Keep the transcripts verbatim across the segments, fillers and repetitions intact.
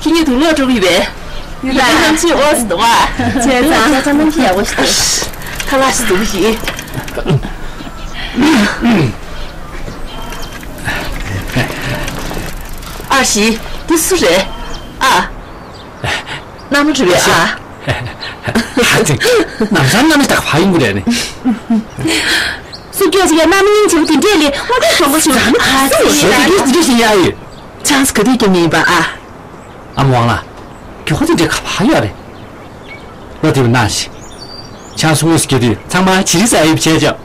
ཁྱེད་གཉིས་དུག་ལོག་འགྲོ་གི་ཡོད་པས། ཡོད་ད། ཡོད་ད། གནམ་གཤིས་འོ་ཙམ་འདུག་ཨ། བྱས་ཙང་ཁ་སང་གནམ་གཤིས་ཡག་པོ་ཞིག་འདུག་ཁ་ལག་ཞིག་འདུག་ཞིག་ཨ་ཞི། འདི་སུ་རེད། ཨ། མནའ་མ་འགྲོ་བའི་ཨ། ཧ་ཅང་ནམ་སང་མནའ་མ་ཞིག་ཕ་ཡིན་དགོས་རེད་ནི། སུ་སྐྱོ་ཞིག་ཡ་མནའ་མ་སྙིང་རྗེ་པོ་དེ་འདྲས་ལས་དངོས་གནས་བཟང་པོ་ཞིག་ཨ་ཙི་ཡིན་ལ། ཞོ་དེ་འདྲས་ཞིག་ཡ་ཡོད། ཆང་ས་ག་དུས་སྐྱེ་ངེས་ཡིན་པ་ཨ། ཨ་མ་དབང་ལགས། མགྱོགས་པོ་དེ་འདྲའི་ཁ་ཕར་ཡོད་རེད། ལོ་དེ་བ་ནང་བཞིན། ཆང་སུ་དངོས་སུ་སྐྱེ་དུས་ཚང་མ་ཇི་རིགས་ཨ་ཡིབ་བྱས་ཅོག་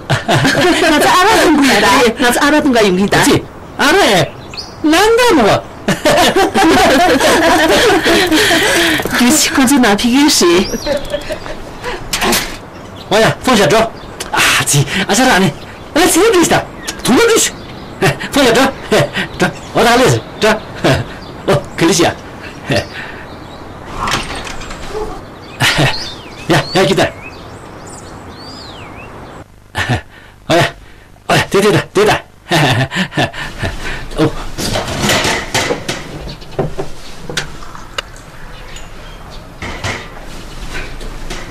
ང་ཚོ་ཨ་རག་འཐུང་གི་ཡོད་ར། ང་ཚོ་ཨ་རག་འཐུང་ག་ཡོང་གི་ཡིན་ད། ཅི། ཨ་རག་ཨེ། ནང་ད་མོ། དུས་ཚིགས་ཁོ་ཚོའི་ནང་ཕི་གིར་རེད། ཨོ་ཡ་ཧྥང་ཞ་འགྲོ། ཨ་ཙི་ཨ་ཅག་ར་ནི། ཨ་ཙི་རེད་ད། དུང་ལོ་འགྲོ་ཤི། ཧྥང་ཞ་འགྲོ། འགྲོ། ཨོ་ད་ལེ་འགྲོ། ཨོ་ག་ལེ་ཤི་ཡ། ཡ་ཡ་ཁྱི་ད། ཨ་ཡ། ཨ་ཡ་དེ་དེ་ད་དེ་ད། ཨོ།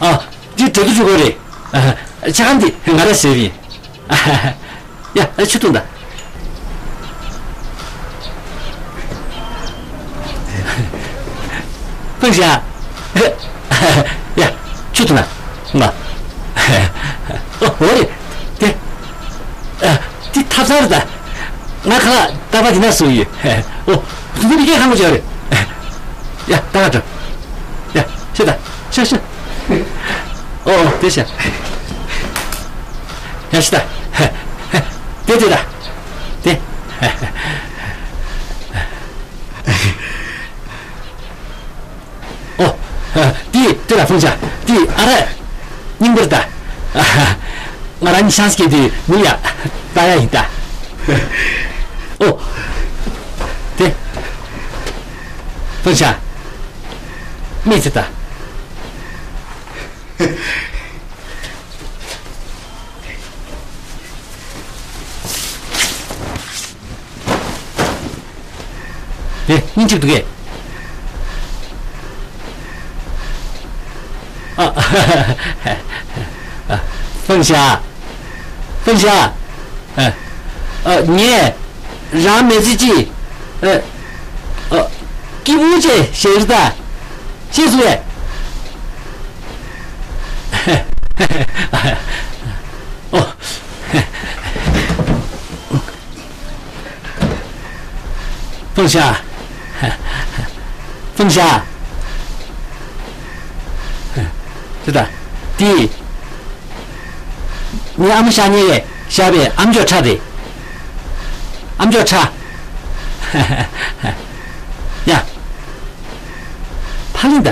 ཨ་དེ་དེ་དུ་ཆུ་གོ་རེད། ཨ་ཆ་གམ་དེ་ང་ར་ཟེར་བ་ཡིན། ཡ་ཆུ་འཐུང་ད། ཧྥང་ཞ། ཡ་ཆུ་འཐུང་ད། ང་། ཨོ་རེད། དེ། དེ་ཐབ་ཚང་རེད་ད། ང་ཁ་ལག་ཏག་ཏག་དེ་ན་བཟོ་ཡི། ཨོ། དེ་ནི་མི་སྐད་ཧང་གོ་བྱ་རེད། ཡ་ད་ག་འགྲོ། ཡ་ཤི་ད། ཤི་ཤི། ཨོ་ཨོ་དེ་ཤི། ཡ་ཤི་ད། དེ་དེ་ད། དེ། ཨོ། དེ་དེ་ལ་ཧྥང་ཞ། དེ་ཨ་རག་རྙིང་པ་རེད་ད། ང་རང་གཉིས་ཆང་ས་སྐྱེས་དུས་མི་ལ་ཡ་ལྟ་ཡ་ཡིན་ད། ཨོ། དེ། ཧྥང་ཞ། མི་ཚེ་ད། དེ་སྙིང་རྗེ་པོ་འདུག་གས། ཨ། ཧྥང་ཞ། ཧྥང་ཞ། ཨ། ཨ་ངས་རང་མི་ཚེ་གཅིག་ཨ། ཨ། སྐྱིད་པོ་བྱས་ཤེས་རེད་ད། ཤེས་སོང་ངས། ཨོ། ཧྥང་ཞ། ཧྥང་ཞ། དེ་ད། དེ། ངའི་ཨ་མ་ཤ་ཉེ་བས་བཞག་པའི་ཨ་མཆོག་ཁྲ་རེད། ཨ་མཆོག་ཁྲ། ཡ། ཕ་ལིན་ད།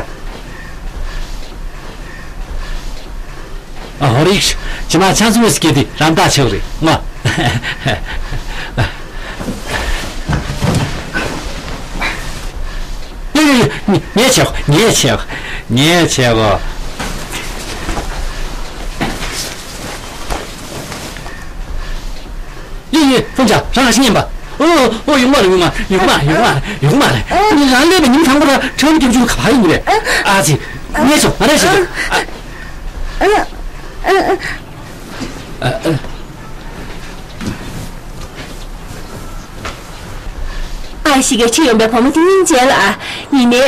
ཨ་ཧོ་རིག་ཇི་མ་ཆང་སུ་མི་སྐྱེ་དེ་རང་ད་ཆེ་བ་རེད་ང་། ཡ་ཡ་ཡ། ངས་ཆེ་བ་ངས་ཆེ་བ་ངས་ཆེ་བ། ཡིན་ཡིན་ཧྥང་ཞ་རང་ཞིག་ཉན་པ། ཨོ་ཨོ་ཡོང་མ་རེད་ཡོང་མ་ཡོང་མ་ཡོང་མ་ཡོང་མ་རེད། ངས་རང་སླེབས་པའི་ཉིན་དང་པོ་ར་ཁྲལ་རྒྱབ་ཆུ་ག་པར་ཡོང་གི་རེད། ཨ་ཙི། ངས་ཆོ་ང་རེ་ཞིག་ཨ། ཨ་ཞིག་གིས་ཁྱེད་ཡོང་པའི་བུ་མོ་དེ་སྙིང་རྗེ་ལ། ཡིན་ནའི་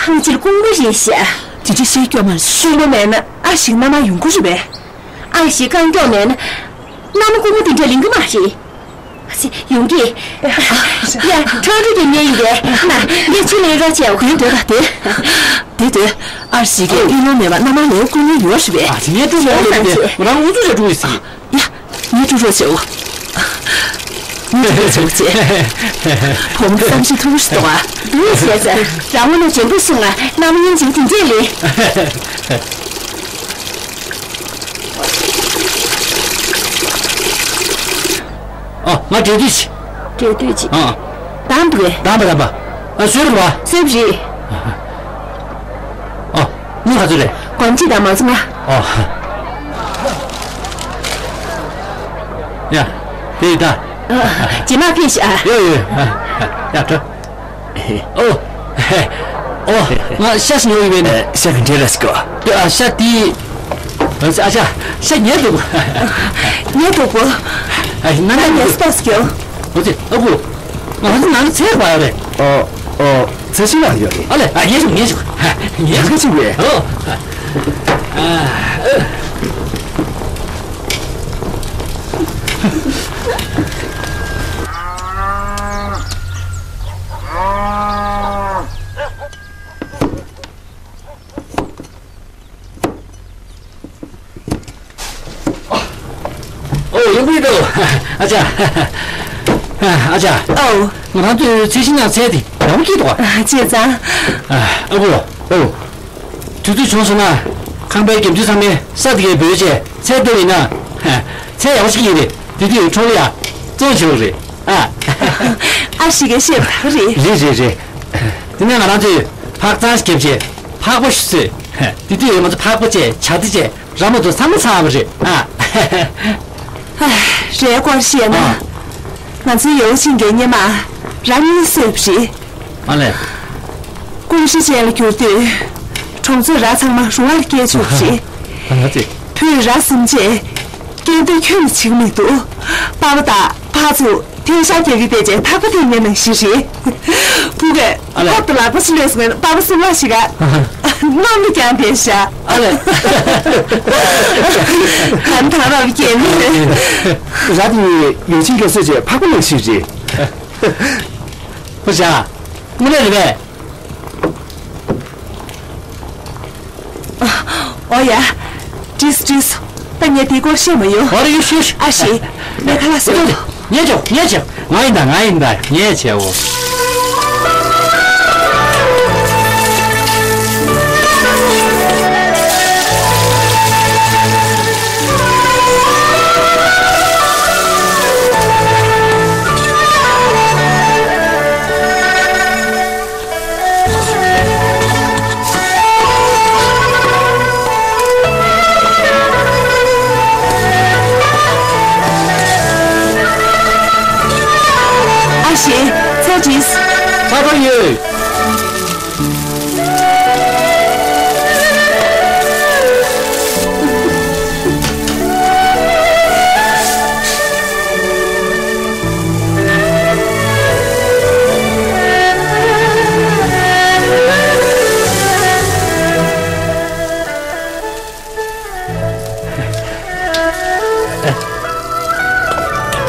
ཕང་ཕྱིར་ཀོང་པོ་རེད་ཤག་དེ་འདྲ་བཤད་སྐྱོ་མ་རེད། ཀོང་པོ་མེད་ན་ཨ་ཞིག་མནའ་མ་ཡོང་གི་རེད་པས། ཨ་ཞིག་རྐང་མགྱོགས་མེད་ན། མནའ་མ་ཀུ་མུ་དེ་འདྲ་ལེན་གི་མ་རེད། ཨ་ཙི། ཡོང་གི། ཡ། ཁྲང་ཁྲུ་དེ་ཉན་ཡིན་པས། ན་ངས་ཆུ་ལེན་རོགས་བྱས། གུན་སྡོད་ད་དེ། དེ་དེ། ཨར་ཞིག་གིས་ཨུ་ལོ་མེད་པ་མནའ་མ་ལེན་ཀུ་མུ་ཡོད་རེད་པས། ཨ་ཙི། ངས་ཀྲུ་ལེན་ལེན་པས་རང་འུ་ཚོ་ལ་ཀྲུ་ཡིན་སྲིད། ཡ། ངས་ཀྲུ་རོགས་བྱས། ངས་ཀྲུ་རོགས་བྱས། བུ་མོ་བསམ་ཤེས་ཐུབ་ཀྱི་འདུག་ཨ། འདུག་བྱས་ཟེར། རང་ངོ་ལ་འཇོན་པོ་སོང་ང་། མནའ་མ་སྙིང་རྗེ་པོ་དེ་འདྲས་ལེན། ཨ། ང་འབྲེལ་མཐུད་བྱེད། འབྲེལ་མཐུད་བྱེད། ཨ། དང་འདུག་གས། དང་པ་དང་པ། ཨ། བཟོས་པ་རེད་པ། བཟོས་པ་རེད། ཨ། མི་ག་ཚོད་རེད། སྒོམ་གཅིག་དང་མང་ཚོ་ལྔ། ཨོ། ཡ། དེ་ཡིན་ད། ཨ། རྗེས་མ་ཕེབས་ཤིག་ཨ། ཡོ་ཡོ། ཡ་འགྲོ། ཨོ། ཨོ། ང་ཤ་ཞིག་ཉོ་ཡི་བས་ནས། ཤ་གི་འདྲེ་ར་ཞིག་གོ། ཨ་ཤ་དེ། ཨ་ཤ་ཤ་ཉལ་འདུག་ཉལ་འདུག་གོ། ཨ་ན་ན་ཉལ་སི་པ་སི་ཀྱོ། ཨོ་ཙི་ཨ་ཁུ། ང་ཧ་ཙི་ན་ན་ཚེ་བ་ཡོད་རེད། ཨོ་ཨོ། ཚེ་ཤི་ལ་ཡོད་རེད། ཨ་ལེ་ཨ་ཉལ་ཆུག་ཉལ་ཆུག་ཉལ་ཆུག་ཆུག་རེད། ཨོ། ཨ། ཨོ་ཡོང་གི་འདུག་ཨ་ཅག་ཨ་ཅག་ཨོ། ང་རང་ཚོའི་ཚེ་ཤི་ན་ཚེ་དེ་ཡག་པོ་སྐྱིད་འདུག་ཨ་ཅེ་ཙང་། ཨ་ཁུ། ཨོ། དུས་ཚོད་བྱུང་སོང་ན། ཁང་པའི་རྒྱབ་ཆུ་ཚང་མའི་ས་དེ་གའི་འབོལ་བྱས་ཚལ་བཏབ་ཡིན་ན། ཚལ་ཡག་པོ་ཞིག་ཡིན་རེད། དེ་དུས་ཁྲོམ་ལ་ཡ་བཙོང་བྱེད་རེད་ཨ། ཨ་ཞིག་གིས་བཤད་པ་རེད། རེད་རེད་རེད། དེ་ནས་ང་རང་ཚོས་ཕག་གཙང་ཞིག་བརྒྱབ་བྱས་ཕག་པ་ཞིག་གསོས། དེ་དུས་ང་ཚོ་ཕག་པ་བཅས་བྱ་དེ་བཅས་ར་མ་དུ་ཚང་མ་ཚང་བ་རེད་ཨ། རེད་སྐོར་བཤད་ན། ཨ། ང་ཚོའི་ཡོ་ཆིང་གི་སྙེ་མ་ར་གཉིས་གསོས་པ་རེད། ཨ་ལས། ཀུང་ཧྲི་ཅན་ལ་གྱུར་དུས། གྲོང་ཚོའི་ར་ཚང་མ་རུ་བར་སྐྱེལ་ཆོག་རེད། ཨ་ཙི། བོད་ར་གསུམ་བཅས་སྐྱེལ་འདོད་ཁྱོན་ནས་བྱེད་ཀྱི་མི་འདུག་པ་པ་དང་ཕ་ཚོ་འཐེན་ཤག་རྒྱག་གི་བསྡད་རྗེས་ཐག་པ་འཐེན་མཁན་ནང་བཞིན་རེད། བུ་གས་ཨ་ལས། ཕག་ཏུ་ལག་པ་ཞིག་ལོས་སོང་ན་པ་པ་སེམས་ལ་ཞིག་ག་གནམ་ལ་རྒྱང་བསྡད་ཤག་ཨ་ལས། གང་ཐང་རབ་སྐྱེལ་མི། ར་དེ་ཡོ་ཆིང་གིས་གསོས་རྗེས་ཕག་པ་ནང་བཞིན་རེད། ཧུ་ཤ། དངོས་གནས་རེད་པས། ཨོ་ཡ། ཏྲིས་ཏྲིས། ད་ངས་དེའི་སྐོར་བཤད་མ་ཡོང་། ཨོ་རེ་ཡོ་ཤུ་ཤུ། ཨ་ཤི། ངས་ཁ་ལག་བཟོས་འདུག་ཉེ་ཆེ་ཉེ་ཆེ། ང་ཡིན་ད་ང་ཡིན་ད་ཉེ་ཆེའོ། ཨ་ཤེ། ཚ་དྲིས། ཚ་དྲོ་ཡོད།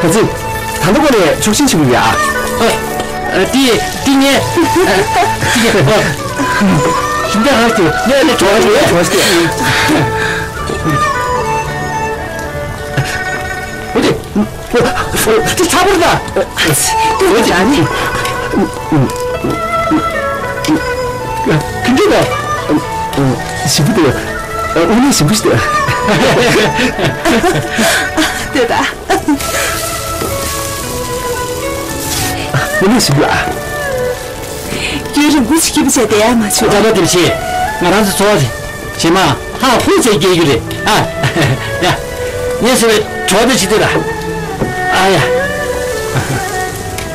ཨ་ཙི། ད་ལྟ་ཁོ་ནས་ཆོག་མཆན་ཞུ་གི་ཡ། ཨ། ཨ། དེ་དེ་ངས། ཨ། དེ་ངས། ཨ། ཞིམ་པ་ཧ་ཅང་ངས་ནི་གྲོགས་ངས་གྲོགས་ཤིག་འོ་དེ། དེ་ཚ་པོ་རེད་ད། འོ་དེ། ཁྱེད་ཀྱིས་ད། ཞིམ་པོ་འདུག་དངོས་གནས་ཞིམ་པོ་ཞིག་འདུག་ལྟོས་དང་། དངོས་གནས་ཞིམ་པོ་ཨ། རྒྱུན་རིང་པོ་ཞིག་སྐྱིད་པོ་བྱས་བསྡད་ཡ་མ་བྱུང་། ད་ལྟ་དེ་བྱས་ང་རང་ཚོ་འཚོ་བ་རེད། བྱེ་མ་ཧ་ཧུ་ཟེར་སྐྱེལ་རྒྱུ་རེད་ཨ། ཡ། ངས་ཟེར་བའི་གྲོགས་དེ་ཅི་ལྟོས་ལ། ཨ་ཡ།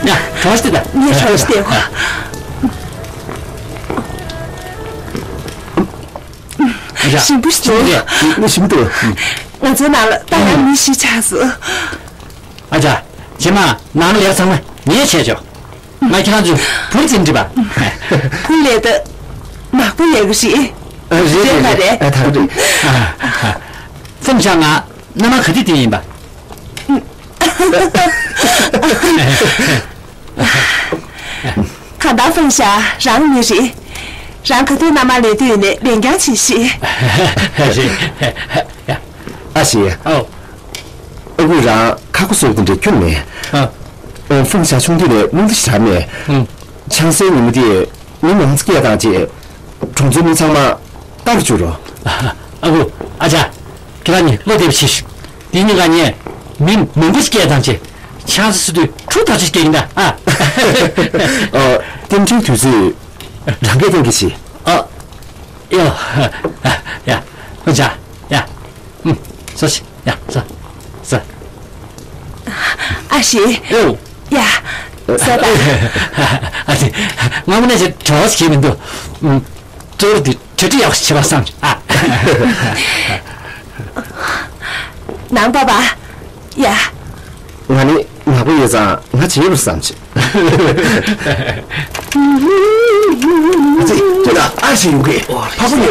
ཡ་གྲོགས་ཤིག་ལྟོས་ད། ངས་གྲོགས་ཤིག་ལྟོས་གོ། ཞིམ་པོ་ཞིག་འདུག་ཞིམ་པོ་འདུག་ང་ཚོའི་ནང་ལ་ད་ཡང་མི་བཞི་ཆགས་སོང་། ཨ་ཅག་བྱེ་མ་ནང་ལས་ཚང་མ་ངས་བྱས་ཆོག་ང་ཁྱེད་རང་ཚོའི་བུ་རྩིས་འགྲིག་པ། བུ་ལས་ད་ནག་པོ་ལས་གི་རེད། རེད་རེད་རེད། ད་རེད། ཧྥུང་ཤ་ང་མནའ་མ་ག་དུས་བསྟེན་ཡིན་པ། གང་ལྟར་ཧྥུང་ཤ་རང་མི་རེད། རང་ག་དུས་མནའ་མ་ལེན་འདོད་ཡོད་ནའི་ལེན་རྐྱང་བྱེད་ཤིག་རེད། ཨ་ཤེ། ཨོ། ཨ་ཁུ་རང་ཁ་ཁུ་སོགས་དེ་འདྲ་ཁྱོན་མེད། ཨ། ཨོ་ཧྥུང་ཤ་ཆུང་དུས་ནས་རྨོངས་དུ་ཞེ་དྲག་མེད། ཨང་། ཆང་སའི་ཉིན་མོ་དེ་མི་མང་ཙམ་སྐད་བཏང་རྗེས། གྲོང་ཚོའི་མི་ཚང་མ་ལྟ་རུ་བཅུག་རོགས། ཨ་ཁུ། ཨ་ཅག་ཁྱེད་རང་གཉིས་བློ་བདེ་པོ་བྱེད་ཤིག་དེ་གཉིས་ཀ་ངས་མི་མང་པོ་ཞིག་སྐད་བཏང་རྗེས་ཆང་ས་ཟེར་དུས་ཁྲུ་དག་ཅིག་སྐད་ཡིན་ད། ཨ། ཨོ། རྟེན་འབྲེལ་དུས་ཚོད་རང་སྐད་གཏོང་གི་ཤིག་ཨ། ཡ། ཡ། ཧུ་ཅག་ཡ། ཧུམ། ཟ་ཤིག་ཡ། ཟ། ཟ། ཨ་ཤེ། ཨོ། ཡ། ས་ད། ཨ་ཙི། སྔ་མོ་ནས་ཞེ་དྲག་བྲོ་བ་ཞིག་མི་འདུག་ཨུམ། གཙོ་བོ་དེ་གྲ་སྒྲིག་ཡག་པོ་བྱེད་པ་བསམ་ཨ། ནང་པ་པ། ཡ། ང་ནི་ནག་པོ་ཡོད་ཙང་ང་བྱེད་པར་བསམ་བྱེད། ཨ་ཙི། ཁྱོད་ལ་ཨ་ཞིག་ཡོང་གི། ཕ་བུ་ནས།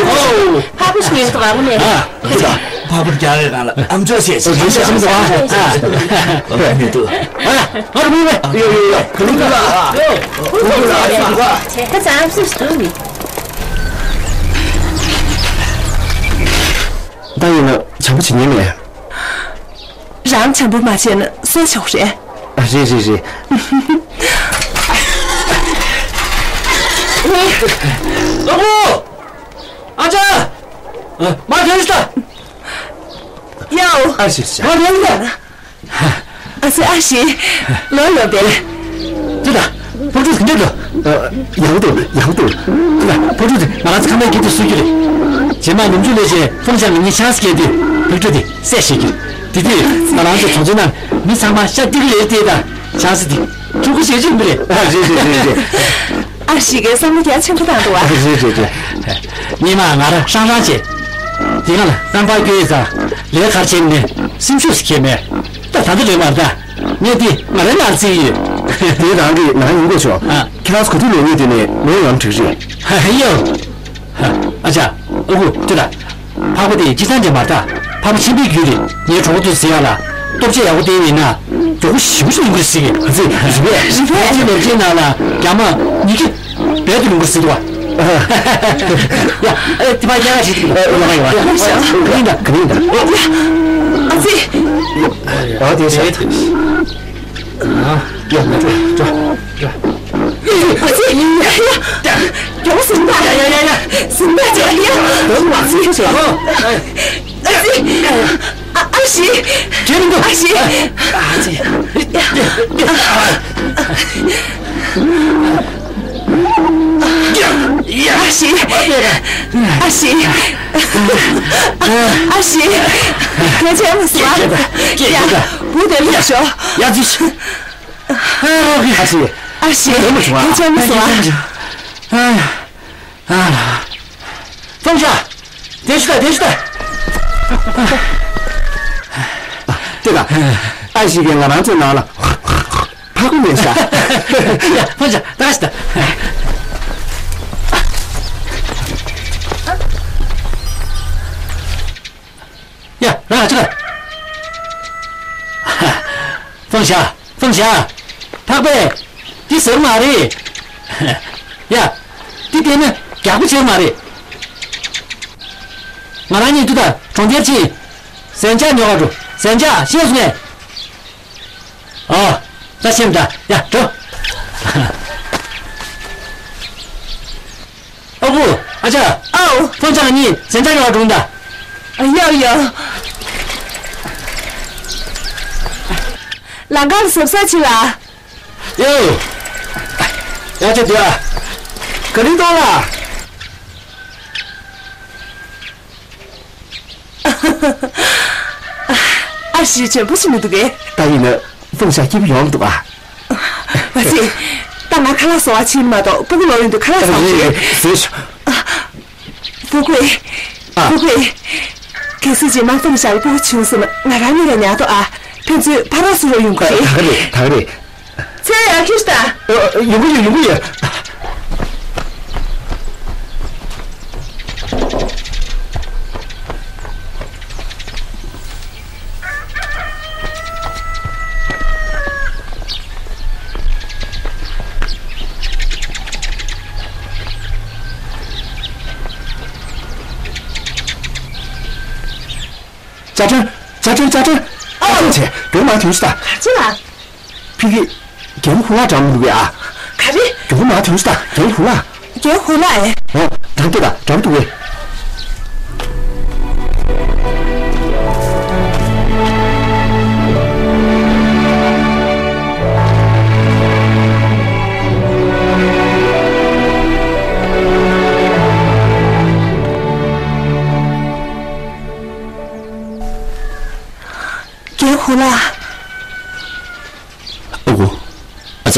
ཕ་བུ་ཞིག་ཡོད་ཙང་ང་ནས། ཨ། ཁྱོད་ལ། ཕ་བུར་རྒྱག་རེད་གང་ལ་ཨམ་ཅོག་བཤད་ཤིག་ཨམ་ཅོག་བཤད་ཤིག་ཨ། ཨ། ཨ། ཨ། ཨ། ཨ། ཨ། ཡོ་ཡོ་ཡོ། ག་ལུང་ག་ལ། ཡོ། ཁོ་ཚོ་ཨ་ཙི་འདུག་ག་ད་ཙམ་ཨམ་སྲུ་ཞིག་འདུག་ནི། ད་ཡིན་ན་བྱམས་པོ་བྱེད་ཉན་མེད། རང་བྱམས་པོ་མ་བྱས་ན་སུས་བྱེད་དགོས་རེད། ཨ། རེད་རེད་རེད། ཨ་ཁུ། ཨ་ཅག་མར་ཐོན་ཤོག་ད། ཡའོ། ཨ་ཞེ་ཞེ། མར་ཐོན་ཤོག་ད། ཨ་ཙི། ཨ་ཞེ། ལོག་ཡོང་པས། ཅི་ད། ཕག་ཕྲུག་ག་འདྲ་འདུག་ཡག་པོ་འདུག་ཡག་པོ་འདུག་ཅི་ད། ཕག་ཕྲུག་དེ་ང་རང་ཚོ་ཁ་མའི་སྐད་དུ་གསོད་རྒྱུ་རེད། རྗེས་མ་ནུབ་ཕྱོགས་ལས་བྱེད་ཧྥུང་ཞང་ངེད་གཉིས་ཆང་ས་བརྒྱབ་དུས་ཕག་ཕྲུག་དེ་བསད་བཞག་རྒྱུ་རེད། དེ་དུས་ང་རང་ཚོ་གྲོང་ཚོའི་ནང་མི་ཚང་མ་ཤ་སྟག་ལེར་བལྟས་ད། ཆང་ས་དེ་ཕྲུ་གུ་ཞེ་ཅིག་མི་རེད། ཨ། རེད་རེད་རེད་རེད། ཨ་ཞེ་གིས་བསམ་བློ་རྒྱ་ཆེན་པོ་བཏང་འདུག་ཨ། རེད་རེད་རེད། སྔོན་མ་ང་རང་ཧྲང་ཧྲང་བྱས། དེ་སྒང་ལ་རྣམ་པར་སྐྱོ་ཡི་ཙང་ལས་ཁར་ཕྱིན་ནས་སེམས་ཤུགས་སུ་ཁྱེར་མེད། ད་ད་འདི་རེད་མ་རེད་ད། ངས་འདི་ང་རའི་ནང་བརྩིས་ཡོད། དེ་རང་གི་ནང་ཡིན་དགོས་ཆོག་ཨ། ཁྱེད་རང་ཚོ་ག་དུས་ལོག་ངེས་དེ་ནས་ལོ་ཡང་འགྲིག་རེད། ཧ་ཧ་ཡོ། ཨ་ཅག་ཨ་ཁུ་ཁྱོད་ལ། ཕག་པ་དེ་སྤྱིར་བཏང་འདྲ་མ་རེད་ད། ཕག་པ་ཆེན་པོའི་རྒྱུད་རེད། ངའི་གྲོགས་པོ་ཚོས་ཟེར་ཡག་ལ། ལྟོ་ཆས་ཡག་པོ་བསྟེན་ཡིན་ན། མགྱོགས་པོ་ཞེ་པོ་ཅིག་ཡོང་གི་རེད་ཟེར་གི། ཨ་ཙི། རེད་པས། རེད་པས། ལོ་རྒྱུས་ནང་ལ་རྒྱ་མ་ཉིས་བརྒྱ་རྦད་དེ་ཡོང་གི་རེད་ཟེར་འདུག་བ། ཡ། ཨ། དེ་མ་ཡག་ཞིག་འདུག་ཨ། ཡག་ཡག་ཡག་ག་རེ་ཡིན་ད། ག་རེ་ཡིན་ད། ཨ་ཙི། ཨ། དེ་བྱས། ཡ། འགྲོ་འགྲོ་འགྲོ། ཨ་ཙི། ཡ་ཡ། མགྱོགས་པོ་ཟིན་ད། ཡ་ཡ་ཡ་ཡ། ཟིན་ད་ཅག་ཡ། ཨ་ཙི། ཨ་ཙི། ཨ། ཨ་ཞེ། ཨ་ཞེ། ཨ་ཞེ། ཨ་ཞེ། ཨ་ཞེ། ཨ་ཞེ། ངས་བྱས་མ་སོང་ཨ། ཡ། བུ་དེ་ལུས་ཤོག་ཡ་ཙི། ཨ་ཞེ། ཨ་ཞེ། ངས་བྱས་མ་སོང་ཨ། ཧྥུང་ཞང་། བསྡད་ཤོག་ད། བསྡད་ཤོག་ད། ལྟོས་དང་། ཨ་ཞེ་གིས་ང་རང་ཚོའི་ནང་ལ་ཕག་པ་མེད་ཤག་ཡ། ཧྥུང་ཞང་། ལྟོས་ཤོག་ད། ཡ། རང་ལ་ཅི་ལ། ཧྥུང་ཞང་། ཧྥུང་ཞང་། ཕག་པས་འདི་ཟེར་མ་རེད། ཡ། འདི་བལྟས་ན་རྒྱགས་པོ་བྱེད་མ་རེད། ང་རང་གཉིས་འདི་དང་གྲོང་ཁྱེར་ཕྱིན། ཟན་ཆག་ཉོ་ག་འགྲོ། ཟན་ཆག་ཤེས་སོང་ངས། ཨོ། ད་ཤེས་མ་ད། ཡ། འགྲོ། ཨ་ཁུ། ཨ་ཅག་ཨའོ། ཧྥུང་ཞང་གཉིས་ཟན་ཆག་ཉོ་བར་འགྲོ་ད། ཨ། ཡོ་ཡོ། ལམ་ཁ་ལ་གཟབ་གཟབ་བྱེད་ལ། ཡོ། ཡ་ཅག་དེ་ཨ། ག་རེ་གཏོང་ལ། ཨ་ཞེ། བྱམས་པོ་ཞིག་མི་འདུག་གས། ད་ཡིན་ན་ཧྥུང་ཞང་སྐྱིད་པོ་ཡོང་འདུག་ཨ། མ་ཚད། ད་ང་ཁ་ལག་བཟོ་བ་ཕྱིན་མ་གཏོགས་སྤུ་གུ་ལོག་ཡོང་དུས་ཁ་ལག་བཟོ་བ་ཕྱིན། རེད་རེད། བཟོས་ཤོག་ཧྥུ་ཀུའེ། ཨ། ཧྥུ་ཀུའེ། གལ་སྲིད་རྗེས་མ་ཧྥུང་ཞང་ལ་སྤུ་གུ་བྱུང་སོང་ན་ང་རང་གཉིས་ལ་ཉར་ཐོངས་ཨ། ཕན་ཚུན་ཕ་རོགས་སུ་རོགས་ཡོང་གི་རེད། ད་ག་རེད། ད་ག་རེད། ཚེ་ཡར་ཁྱེར་ཤོག་ད། ཨ། ཡོང་གི་ཡོད། ཡོང་གི་ཡོད། ཅ་ཀྲེན། ཅ་ཀྲེན། ཅ་ཀྲེན། ཨོ། ཅ་ཀྲེན་བྱས། མགྱོགས་མར་ཐོན་ཤོག་ད། ག་ཅི་ལ། ཕ་གི། རྒན་ཧུ་ལགས་འགྲམ་འདུག་གས་ཨ། ག་རེ། མགྱོགས་མར་ཐོན་ཤོག་ད། རྒན་ཧུ་ལགས། རྒན་ཧུ་ལགས་ཨེ། ཨོ། འགྲམ་དེ་ད་འགྲམ་འདུག་གས། རྒན་ཧུ་ལགས། ཨ་ཁུ། ཨ་ཅག་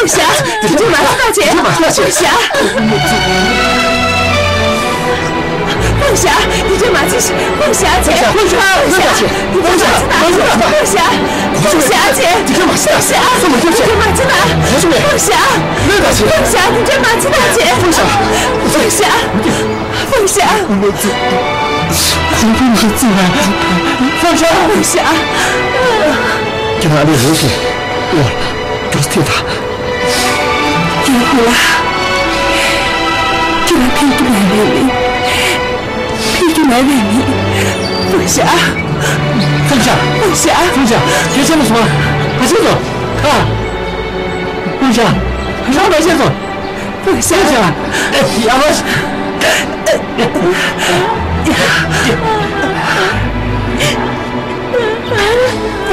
ཕུང་ཤ། དེ་འདྲ་མ་བྱེད་ད་ཅེ། དེ་འདྲ་མ་བྱེད་ད་ཅེ། ཕུང་ཤ། ཕུང་ཤ། དེ་འདྲ་མ་བྱེད། ཕུང་ཤ་ཅེ། ཕུང་ཤ། ཕུང་ཤ། དེ་འདྲ་མ་བྱེད་ད་ཅེ། ཕུང་ཤ། ཕུང་ཤ་ཅེ། དེ་འདྲ་མ་བྱེད་ད་ཅེ། ཕུང་ཤ། དེ་འདྲ་མ་བྱེད་ད་ཅེ། ཕུང་ཤ། ཕུང་ཤ། དེ་འདྲ་མ་བྱེད་ད་ཅེ། ཕུང་ཤ། ཕུང་ཤ། ཁོང་ཁྲོ་མི་བརྩི་བ། ཕུང་ཤ། ཕུང་ཤ། ཁྱེད་རང་ཨ་ལས་རོགས་ཞིག་ཨོ། མགྱོགས་ཐེ་ད། ཁྱེད་རང་ཁོ་ལ། ཁྱེད་རང་ཕན་གྱི་མེད་རེད་མི། ཕན་གྱི་མེད་རེད་མི། ཕུང་ཤ། ཕུང་ཤ། ཕུང་ཤ། ཕུང་ཤ། ཁྱེད་ཆེན་མོ་སོང་ཨ། ག་ཆེན་སོང་ཨ། ཕུང་ཤ། རང་ག་ཆེན་སོང་། ཕུང་ཤ། ཡ་མ། ཕུང་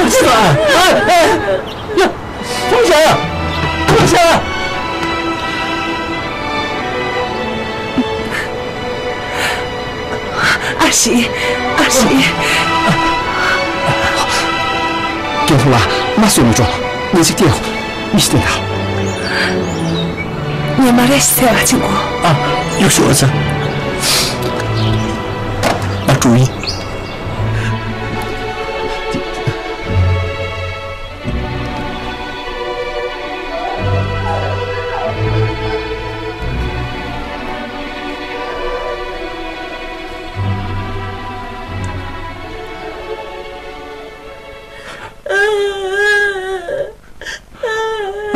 ཤ། ཕུང་ཤ། ཕུང་ཤ། ཨ་ཤི། ཨ་ཤི། རྒན་ཁོ་ལ་མ་གསོད་མི་འགྲོ། ནས་ཅིག་སྟེར། མི་ཤི་སྟེར་ད། ངས་མ་རེད་ཟེར་བ་ཅིག་གོ། ཨ། ཡུག་ཤོག་ཨ་ཙ། ང་འགྲོ་ཡིན།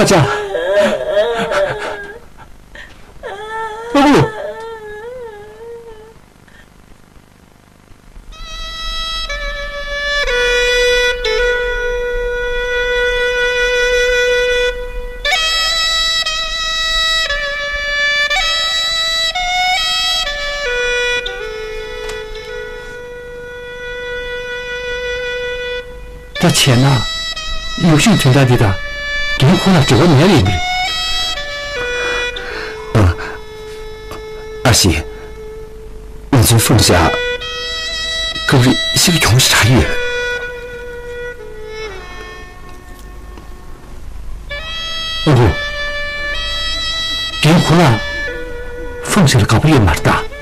ཨ་ཅག་ཨ་ཁུ། ད་བྱས་ན། ཡོ་ཤིང་དོན་དག་འདི་དང་རྒན་ཁོ་ལ་འབྲེལ་བ་མེད་ཡིན་པ་རེད། ཨ། ཨ་ཞེ། ང་ཚོའི་ཧྥུང་ཞ་སྐབས་རེ་ཤི་གི་གྱོང་ཞིག་རག་ཡོད། ཨ་ཁུ། རྒན་ཁོ་ལ་ཧྥུང་ཞ་ལ་དགའ་པོ་ཡོད་མ་རེད་ད།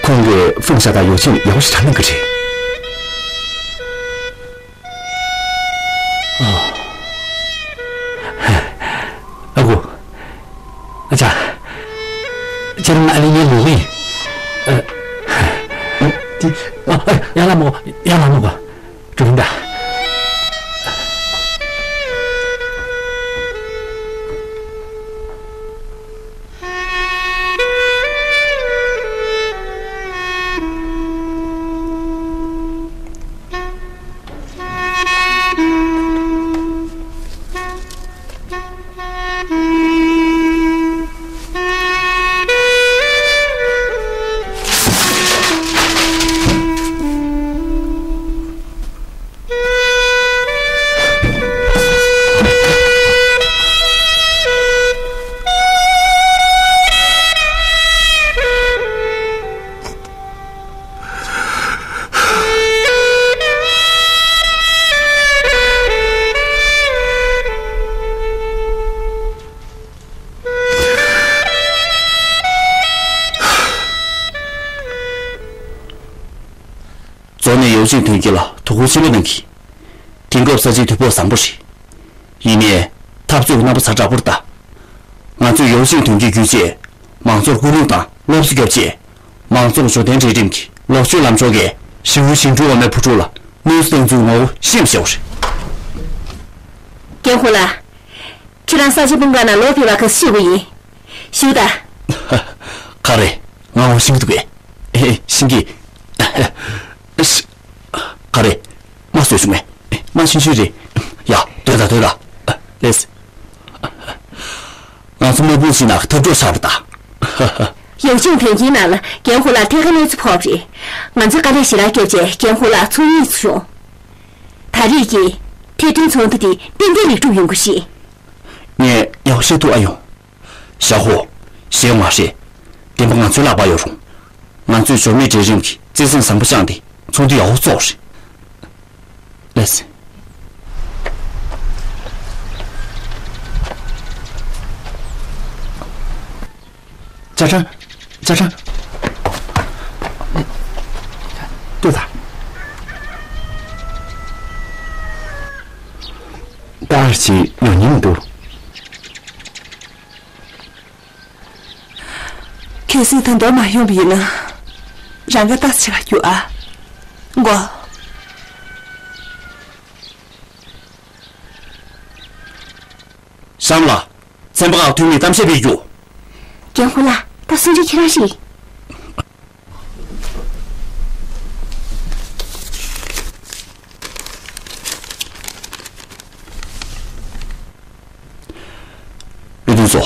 ཁོང་གིས་ཧྥུང་ཞ་དང་ཡོ་ཅིན་ཡག་པོ་ཞིག་གྲྭ་གནང་གི་རེད། ཨ་ཁུ། ཨ་ཅག་ཁྱེད་རང་ཨ་ལི་ངའི་ལུག་ཡིན། ཨ། ཨ། ཡར་ལ་མོ། ཡར་ལ་མོ་ག་འགྲོ་གིན་གདའ། རྫོང་ནས་ཡོ་ཅིན་དོན་རྒྱལ་ལ་དོ་ཁུར་ཆེན་པོ་གནང་གིས། དེང་སྐབས་ས་ཆའི་དུས་བབ་བཟང་པོ་རེད། ཡིན་ནའི། འཐབ་རྩོད་ཀྱི་རྣམ་པ་ཛ་དྲག་པོ་རེད་ད། ང་ཚོས་ཡོ་ཅིན་དོན་རྒྱལ་བརྒྱུད་བྱས། མང་ཚོགས་སྐུལ་སློང་དང་སློབ་གསོ་བརྒྱབ་བྱས། མང་ཚོགས་འབྱོར་ལྡན་གྲལ་རིམ་གྱི་ལོག་སྤྱོད་ལམ་ཕྱོགས་ཀྱི་ཞི་བའི་ཞིང་འབྲོག་འོག་མའི་བུ་ཕྲུག་ལ་གནོད་འཚེ་བཏང་ཚུལ་ངོ་བོ་ཤེས་པ་བྱའོ། རྒན་ཁོ་ལགས། ཁྱེད་རང་ས་ཆ་སྤུངས་ཀ་ན་ལོག་ཕེབས་པ་ག་ཚོད་ཤེས་ཀྱི་ཡིན། ཞུ་དང་། ག་རེ། ང་འོ་ཤིང་འདུག་གས། ཨེ། ཤིང་གི། ག་རེ། མ་བཟོས་བྱུང་ངས། མ་ཆུང་ཆུང་རེད། ཡ། སྡོད་དང་སྡོད་དང་། ལེས། ང་ཚོ་དམག་དཔུང་ཞིག་ནང་འཐབ་གྲོགས་ཆགས་པ་དང་། ཡོ་ཅིན་དོན་རྒྱལ་ནང་ལ་རྒན་ཁོ་ལ་ཐད་ཀར་གནོད་འཚེ་ཕོག་པ་རེད། ང་ཚོས་དཀའ་ལས་ཞེ་དྲག་བརྒྱབ་རྗེས་རྒན་ཁོ་ལ་ཚོང་གཉིས་སུ་བྱུང་། ད་རེས་ཀྱི་ཐད་འདོན་ཚོགས་འདུ་དེ་ཏན་ཏན་ལེགས་གྲུབ་ཡོང་གི་རེད། ངས་ཡག་པོ་ཤེས་ཐུབ་ཨ་ཡོང་། ཞའོ་ཧོ། ཞེད་དགོས་མ་རེད། བདེན་པ་ང་ཚོའི་ལག་པར་ཡོད་རུང་། ང་ཚོས་འབྱོར་མེད་གྲལ་རིམ་གྱི་བརྩེ་སེམས་བཟང་པོ་བཅངས་ཏེ་ཚོགས་འདུ་ཡག་པོ་ཚོགས་རེད། ལགས་སེ། ཅ་ཀྲང་། ཅ་ཀྲང་། ལྟོས་དང་། ད་ཅི་ཡོང་སྙིང་འདུག་གལ་སྲིད་ད་དུང་མ་ཡོང་བ་ཡིན་ན། རང་གིས་ལྟ་ཙམ་བྱེད་ག་རྒྱུགས་ཨ། མགོ། ཤམ་ལགས། ཚན་པ་ཁག་འཐུས་མིས་གཏམ་བཤད་སྤེལ་རྒྱུ། རྒན་ཁོ་ལགས། ད་གསུང་རིགས་ཁྱེད་རང་ཞིག་བློ་མཐུན་ཚོ།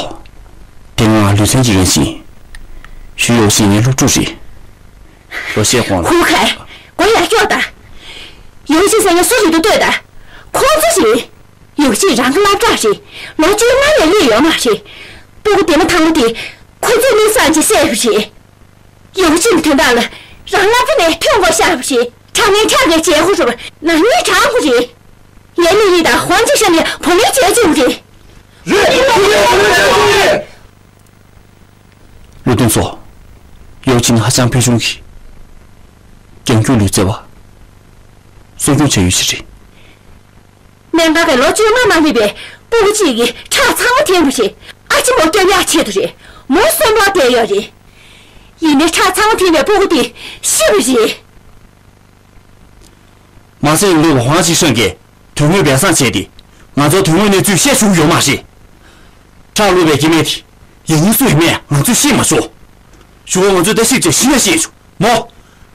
དེ་ང་ལུས་རྩལ་གྱི་རང་བཞིན། ཞུ་ཡོག་ཤིང་ངའི་སློབ་ཕྲུག་རེད། ལོ་ཤས་གོང་ལ། ཧུ་ཁ། མགོ་ཡར་ཀྱོག་དང་། ཡོག་ཤིང་ཟེར་མཁན་སུ་རེད་འདུག་ལྟོས་དང་། ཁོང་ཚོ་རེད། ཡོག་ཤིང་རང་གི་སློབ་གྲྭ་རེད། ལོ་བཅོ་ལྔ་ལས་སླེབས་ཡོད་མ་རེད། སྤུ་གུ་བདེ་མོ་ཐང་པོ་དེ་ཁོ་ཚོས་གནས་སངས་རྒྱས་བསད་པ་རེད། ཡོག་ཅིན་དོན་དག་ལ་རང་སློབ་གྲྭ་ནས་ཐོན་དགོས་ཤག་པ་རེད། ཁྲག་ངན་ཁྲག་གི་བྱེད་སྒོ་རུ་ནག་ཉེས་དྲག་པོ་རེད། ཡན་ལི་ལི་དང་ཧོན་ཅི་ཧྲན་ལི་བུ་ལོན་བྱེད་ཅིག་རེད། རེད། བློ་མཐུན་ཚོ། ཡོག་ཅིན་ཧ་ཅང་ཕུལ་བྱུང་གི་རྒྱང་རྒྱུག་ལུས་རྩལ་བ། གསོ་སྐྱོང་བྱ་ཡུལ་ཞིག་རེད། སྨན་ཁང་གི་ལོ་བཅོ་ལྔ་མ་སླེབས་པའི་སྤུ་གུ་གཅིག་གི་ཁྲག་ཚང་མ་འཐེན་པ་རེད། ཨ་ཅེ་མོ་སྐྱོབ་ཡག་ཆེད་དུ་རེད། མོ་གསོན་པོ་བསྡད་ཡོད་རེད། ཡིན་ནའི་ཁྲག་ཚང་མ་ཐིག་ནས་ཕོ་བོ་དེ་ཤི་བ་རེད། མ་ཟད་ཡིན་ལུགས་ལ་ཧོང་ཅིག་ཧྲན་གྱིས་དོན་དངོས་སྦས་གསང་བྱས་ཏེ། ང་ཚོ་དོན་དངོས་གནས་ཚུལ་བཤད་ཆོག་གི་ཡོད་མ་རེད། ཁྲག་བླུགས་པའི་སྐྱེ་དམན་དེ་ཡིན་ངེས་སུ་ཡིན་མེད་ང་ཚོས་ཤེས་མ་ཆོག་ཞུ་བ་ང་ཚོས་ད་ཞིབ་ཅིག་ཤེས་ན་ཤེས་ཆོག་མོ།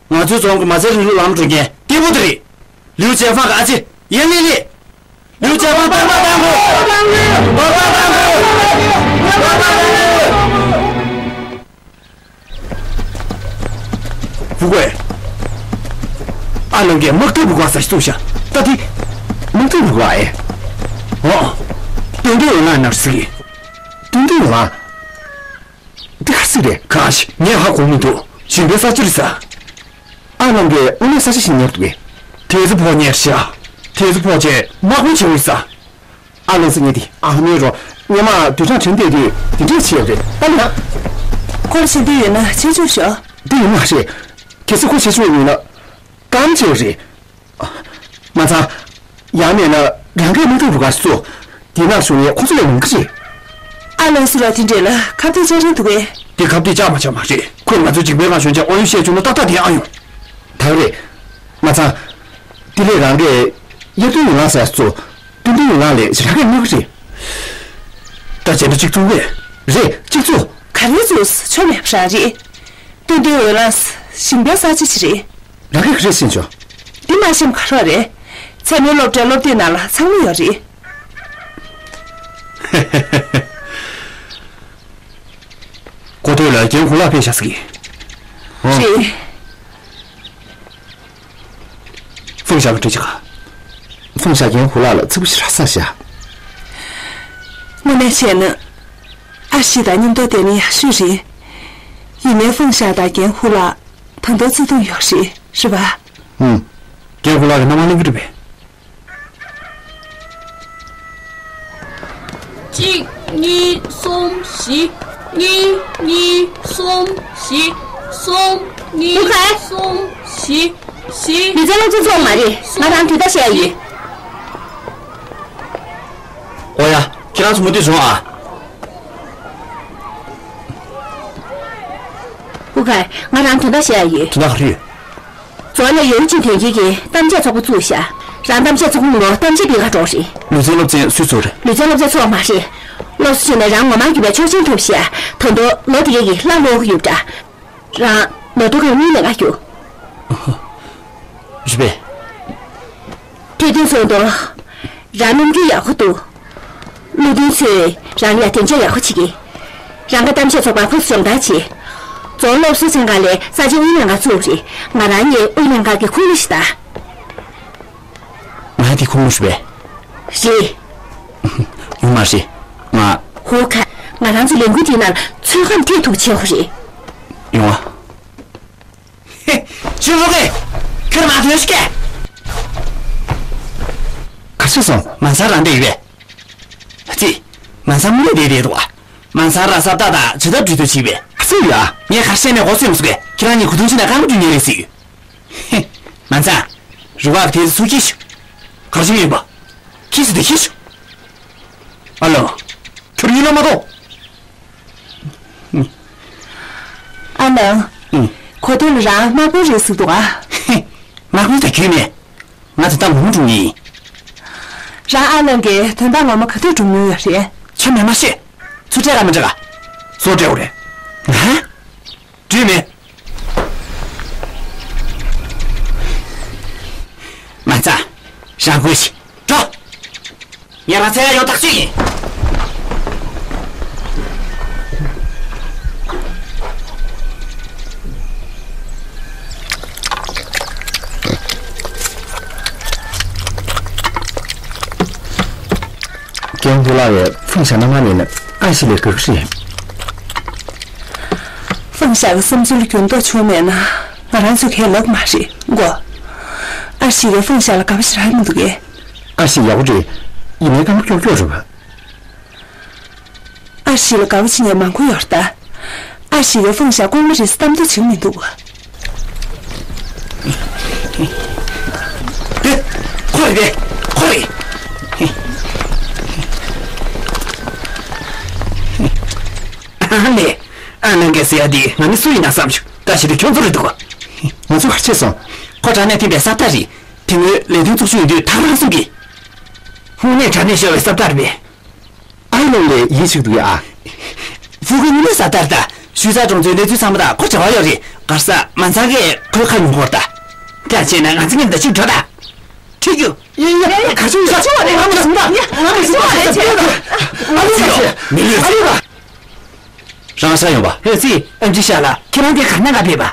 ང་ཚོའི་རྫོང་གི་མ་རྩའི་རིང་ལུགས་ལམ་འགྲོ་མཁན་སྐྱེ་བོ་དེ་རེད། ལིའུ་ཅན་ཧྥང་གི་ཨ་ཅེ་ཡན་ལི་ལི། ལིའུ་ཅན་ཧྥང་བསྟན་པ་བཏང་དགོས། བསྟན་པ་བཏང་དགོས། བསྟན་པ་བཏང་དགོས། ཧྥུ་ཀུའེ། ཨ་ལང་གིས་དམག་འཐབ་རུ་ཁག་ཟེར་ཞིག་བཙུགས་ཤག་ད་དེ། དམག་འཐབ་རུ་ཁག་ཨེ། འོ། ཏུན་ཏུན་འོས་ལངས་ནར་སི་གི། ཏུན་ཏུན་འོས་ལངས། འདི་ག་ཟིག་རེད། གང་ཞིག་ངས་ཧ་གོ་མི་འདུག་ཞིང་པའི་ས་ཆ་རེད་ཟེར། ཨ་ལང་གིས་དངོས་གནས་ས་ཆ་ཞིག་ཉར་འདུག་གས། དེ་ཚོ་ཕོག་ཉེར་ཤག་དེ་ཚོ་ཕོག་བྱས་དམག་དཔོན་བྱེད་འོས་ཟེར། ཨ་ལང་ཟེར་མཁན་དེ་ཨ་མའི་རོ། སྔོན་མ་དུད་གྲང་དྲན་བསྡད་དུས་དེ་འདྲས་བྱས་རེད་ད་ལ། ཁོར་བྱེད་འདོད་ཡོད་ན་བྱེད་ཆོག་ཤོག་འདི་ཡིན་མ་རེད། གལ་སྲིད་ཁོ་བྱེད་ཆོག་ཡོད་ན། གང་བྱེད་རེད། མ་ཚང་། ཡང་མེད་ན་རང་གིས་དམག་འཐབ་རུ་ཁག་བཙུགས། དེ་ནང་ཞུགས་ནས་ཁོ་ཚོ་ལ་ཡོང་གི་རེད། ཨ་ལང་སུ་ར་དེ་འདྲས་ལ་ཁ་གཏད་བཅག་རན་འདུག་གས། དེ་ཁ་གཏད་བཅག་མ་བཅག་མ་རེད། ཁོས་ང་ཚོ་འཇིགས་པའི་ངང་བཞོན་ཆ་དབང་ཡོད་བཤད་བཅུག་ན་ཏག་ཏག་དེ་ཨ་ཡོང་། ད་ག་རེད། མ་ཚང་། དེ་ལས་རང་གིས་གཡས་སྟོན་ཡོ་ལང་ཟེར་ཚོ། སྟོན་སྟོན་ཡོ་ལང་ལས་རང་གིས་དམག་རེད། ད་བྱས་ན་གཅིག་བཙུགས་རེད། རེད་གཅིག་བཙུགས། ག་རེ་བཙུགས་ཆོ་མེད་པ་རང་རེད། སྟོན་སྟོན་ཡོ་ལང་ཞིང་པའི་ས་ཆ་ཅིག་རེད། རང་གིས་ག་རེ་ཤེས་བྱུང་། འདི་མ་ཤེས་ག་རེ་རེད། ཚད་མའི་སློབ་གྲྭའི་སློབ་དེབ་ནང་ལ་ཚང་མ་ཡོད་རེད། གོ་ཐོས་ལ་རྒན་ཧུ་ལགས་ཕེབས་ཤག་ཟེར་གི། ཨོ། རེད། ཧྥང་ཞ་གི་འདྲི་ཅིག་ག་ཧྥང་ཞ་རྒན་ཧུ་ལགས་ལ་ཚིག་པ་ཞིག་རག་ས་ཤག་དངོས་གནས་བྱས་ན། ཨ་ཞི་དང་མཉམ་དུ་བསྡད་ན་ཡག་ཤོས་རེད། ཡིན་ནའི་ཧྥང་ཞ་དང་རྒན་ཧུ་ལགས་ད་དུང་བརྩེ་དུང་ཡོད་རེད། རེད་པ། ཧུམ། རྒན་ཧུ་ལགས་ཀྱི་མནའ་མ་ལེན་གྱི་རེད་པས། གཅིག་གཉིས། གསུམ། བཞི། གཉིས། གཉིས། གསུམ། བཞི། གསུམ། གཉིས། ཧུ་ཁ། གསུམ། བཞི། བཞི། ལུས་རྩལ་སློབ་ཚན་ཚོགས་མ་རེད། ང་རང་དུས་ད་བཤད་ཡ་ཡོད། ཨོ་ཡ། ཁྱེད་རང་ཚོ་མུ་མཐུད་བྱུང་ཨ། ཧུ་ཁ། ང་རང་དོན་དག་བཤད་ཡ་ཡོད། དོན་དག་ག་རེ་ཡོད། རྫོང་ནས་ཡོང་ཅིན་ཐོན་སྐྱེད་ཀྱི་གཏམ་བཤད་ཚོགས་པ་བཙུགས་ཤག་རང་གཏམ་བཤད་ཚོགས་པ་ངོ་གཏམ་བཤད་སྤེལ་ག་འགྲོ་རེད། ལུས་རྩལ་སློབ་ཚན་སུས་ཚོགས་རེད། ལུས་རྩལ་སློབ་ཚན་ཚོགས་མ་རེད། སློབ་གསོ་བྱས་ནས་རང་ངོ་མ་རྒྱུད་པའི་ཆོག་མཆན་ཐོབ་ཤག་ད་དུང་ལོ་དེ་གའི་གི་གླ་ལོག་གི་ཡོད་འདྲ། རང་ལོ་ཐོ་གང་གཉིས་ནས་ག་རྒྱུ། རེད་པས། འཕྲོད་བསྟེན་ཚོགས་འདུ། རང་རྣམ་འགྱུར་ཡག་པོ་འདུག་སློབ་ཐུན་ཚོས་རང་ལ་དན་རྒྱ་ཡག་པོ་བྱེད་ཀྱི། རང་གི་གཏམ་བཤད་ཚོགས་པ་ཕར་སྦྱོང་བརྡར་བྱེད། རྫོང་སློབ་གསོ་ཚན་ཁག་ལས་རྩ་ཆེ་དབུས་ལྷན་ཁང་བཙུགས་རེད། ང་རང་ནས་དབུས་ལྷན་ཁང་གི་ཁུངས་ལུང་ཞིག་ལྟ། ང་དེ་ཁུངས་ལུང་ཞུ་བས། རེད། ཡོང་མ་རེད། ང་། ཧོ་ཁ། ང་རང་ཚོ་ལས་འགུལ་དེའི་ནང་ཚོད་བགམ་ཐེབས་ཐུབ་ཆེ་ཧོ་རེད། ཡོང་བ། ཧེ། ཆུ་ལོག་གི་ཁྱོད་མ་ཐོན་ཤིག་གས། ག་ཚོད་སོང་། མ་ས་རང་བསྡད་ཡོད་པས། ཙི། མ་ས་མུ་ལེ་བསྡད་བསྡད་འདུག་ཨ། མ་ས་ར་ས་ཏག་ཏག་ཇི་ལྟར་འགྲུལ་ཐུབ་ཅིག་པས། ཨ་ཙི་ཡ། ངས་གར་བཤད་ནས་གོ་སོན་མི་སུ་གས་ཁྱེད་རང་གཉིས་གོ་ཐུང་ཆེ་ན་རྐང་པ་འགྲུལ་ཉེ་རེད་ཟིག་ཧེ། མ་ས། རུ་བག་དེ་ཚོ་ཁྱི་ཤུ། གར་ཞིག་ཡོད་པ། ཁྱི་ཤུ་དེ་ཁྱི་ཤུ། ཨ་ལོ། ཁྱོད་ཡིན་ལ་མ་གཏོགས། ཨ་ནང་། ཨུ། གོ་ཐོས་ལ་རང་དམག་དཔོན་རེད་ཟེར་འདུག་ཨ། ཧེ། དམག་དཔོན་དང་ཁྱོད་མེད། ང་དེ་ལྟ་ངོ་མ་སྒྲུང་ཡིན། རང་ཨ་ནང་གི་དོན་དག་ངོ་མ་ག་དུས་སྒྲུང་མྱོང་ཡོད་རེད། ཁྱོད་མེད་མ་ཤེས། ཚུར་སྤྲད་ག་མི་སྤྲད་ག་སོ་སྤྲད་འོ་རེད། ཧ། འགྲིག་མེད། མ་རྩ། རང་དགོས་ཤིག་འགྲོ། ངས་རང་འཚོལ་ཡ་ཡོང་ཐག་ཆོད་ཡིན། རྒན་ཧུ་ལགས་ཀྱིས་ཧྥང་ཞ་མནའ་མ་ལེན་ན་ཨ་ཞི་ལས་དགའ་གི་རེད། ཧྥང་ཞ་གི་བསམ་ཚུལ་ལ་འགྱུར་ལྡོག་བྱུང་མེད་ན་ང་རང་ཚོས་གང་ཡང་ལབ་མ་རེད་མགོ། ཨ་ཞི་གིས་ཧྥང་ཞ་ལ་དགའ་པོ་ཞེ་དྲག་མི་འདུག་གས། ཨ་ཞི་ཡག་པོ་རེད། ཡིན་ནའི་རྐང་པ་ཀྱོག་ཀྱོག་རེད་པ། ཨ་ཞི་ལ་དགའ་པོ་བྱེད་མཁན་མང་པོ་ཡོད་རེད་ད། ཨ་ཞི་གིས་ཧྥང་ཞ་རྐང་པ་རེད་ཟེར་གཏམ་བརྡ་བྱེད་མི་འདུག་དེ། ཁོ་རེད་དེ། ཁོ་རེད། ཨ་ལེ། ཨ་ནང་ གེ་ཟེར་ཡ་དེ་ང་ནི་སུ་ཡིན་ན་བསམ་བྱུང་། བཀྲ་ཤིས་དེ་ཁྱོད་ཚོ་རེད་འདུག་ག་ང་ཚོ་ག་རེ་བྱས་སོང་། ཁོ་དྲ་གནས་འཕེན་པའི་སབ་ཏ་རེད། དེ་སྔོན་ལས་དོན་བཙུགས་ཤོག་ཡིན་དུས་ཐག་རང་གསུམ་གྱིས། དངོས་གནས་དྲ་གནས་ཤོར་བའི་སབ་ཏ་རེད་པས། ཨ་ལོང་ལས་ཡིད་ཆེས་འདུག་ཨ། ཕྲུ་གུ་ཉི་མའི་ས་ཏར་ད། ཞུས་ཚ་གྲོང་ཚོའི་གནས་ཚུལ་ཚང་མ་དང་ཁོ་འབྲེལ་བ་ཡོད་རེད། གར་ས་མ་ཚང་གས་ཁོའི་ཁ་ཉོན་སྐོར་ད། ད་བྱས་ན་ང་ཚོ་མཉམ་དུ་གཅིག་འགྲོ་ད། ཁྲིད་རྒྱུ། ཡ་ཡ་ཡ་ག་ཚོད་ཡོད་ས་ཆུང་བ་རེད། ང་མ་སུམ་ད། ང་མ་སུམ་ད་ཟེར་ཚེ་ད། ཨ་ལོ་ཡ་ཆེ། མི་ལུས་ཨ་ལོ་ཡ། རང་ས་ཡོང་པ། ཧེ་ཙི། ཨེམ་ཆི་ཤ་ལགས་ཁྱེད་རང་དེ་གར་ན་ག་ཕེབས་པ།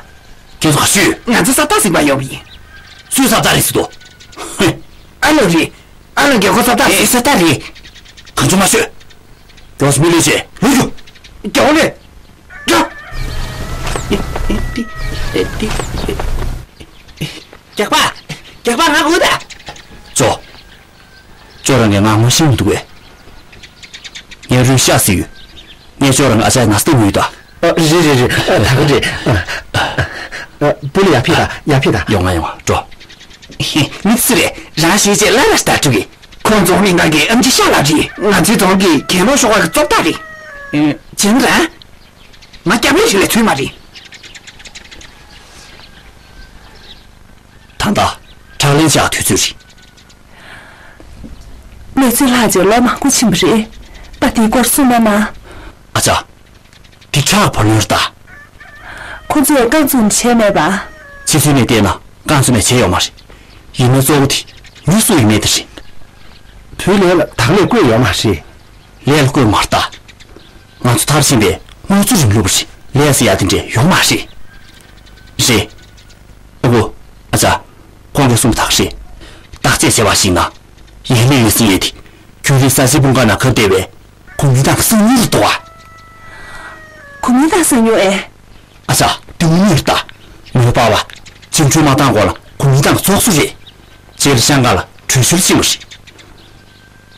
ཁྱེད་ཚོ་ག་ཤུས། ང་ཚོ་ས་ཏ་ཟིན་པ་ཡོང་བ་ཡིན། སུས་ས་ཏ་རེད་ཟེར་དོ། ཨ་ལོ་རེད། ཨ་ལོ་རྒྱལ་ཁོ་ས་ཏ་ཨེ་ས་ཏ་རེད། གང་བྱུང་མ་ཤོད། རྒྱལ་སྨི་ལུས་བྱེད་ལུས་རྒྱུ། རྒྱལ་ལས། འགྲོ། རྒྱག་པ། རྒྱག་པ་ང་གུ་ད། ཅོ། ཅོ་རང་གིས་ང་ངོ་ཤེས་མི་འདུག་གས། ངས་རུས་ཤ་ཟིག་ཡོད། ངས་ཅོ་རང་ཨ་ཅག་ན་སྟེ་ངུས་ད། ཨ། རེད་རེད་རེད། ཨ། ད་ག་རེད། ཨ། ཨ། པུ་ལི་ཡར་ཕེབས་དང་། ཡར་ཕེབས་དང་། ཡོང་ང་ཡོང་ང་འགྲོ། མི་སུ་རེད། རང་ཞུས་རྗེས་སླར་ར་ལྟ་ཕྲུག་གི། ཁོང་རྫོང་མི་ནང་གི་ཨམ་ཆི་ཤ་ལགས་རེད། ང་ཚོའི་རྫོང་གི་གྱེན་ལོག་ཤོག་ཁག་གི་གཙོ་བདག་རེད། ཨེ། ཇིན་ར། ང་སྐྱབས་ལས་ཞུ་ལས་ཚུལ་མ་རེད། ད་ལྟ་ཁྲག་ལེན་བྱ་དུས་ཚོད་རེད། གནས་ཚུལ་ལྷག་ཅིག་ལོ་མང་པོ་ཕྱིན་པ་རེད། པ་དེའི་སྐོར་གསུངས་མ་མ། ཨ་ཅག་འདི་ཁྲག་བུ་ལོན་རེད་ད། ཁོ་ཚོས་རྐང་བཙུགས་ནས་བྱས་མེད་པ། ཕྱི་ཚུལ་ནས་བལྟས་ན་རྐང་བཙུགས་ནས་བྱས་ཡོད་མ་རེད། ཡིན་ན་གཙོ་བོ་དེ་མྱི་སུ་ཡིན་མེད་དེ་རེད། བུ་ལས་ལ་དག་ལས་བསྐོས་ཡོད་མ་རེད། ལས་ལ་བསྐོས་མ་རེད་ད། ང་ཚོ་མཐར་ཕྱིན་པའི་དངོས་གཙོ་རིང་ལུགས་པ་རེད། ལས་ཟེར་ཡ་དེ་འདྲས་ཡོད་མ་རེད། རེད། ཨ་ཁུ། ཨ་ཅག་ཁོང་གིས་གསུངས་པ་དག་རེད། བརྟག་དཔྱད་བྱས་པ་ཞིག་ན། ཡན་ལི་ཡོད་སྲིད་ཡས་དེ། ཁྱོད་རིག་ས་སི་སྤུངས་ཀ་ན་ཁབ་བསྡད་པའི། ཁོ་མི་དང་སང་ཉིན་རེད་དོ། ཁོ་མི་དང་སང་ཉོ་ཨེ། ཨ་ཅག་དེ་མི་ཉོ་རེད་ད། མོས་པ་བ། ཅིང་ཁྲུས་མ་བཏང་གོང་ལ་ཁོ་མི་དང་ཚོགས་སུ་རེད། རྗེས་ལ་ཤང་ཀ་ལ་བྲོས་བྱོལ་ཕྱིན་པ་རེད།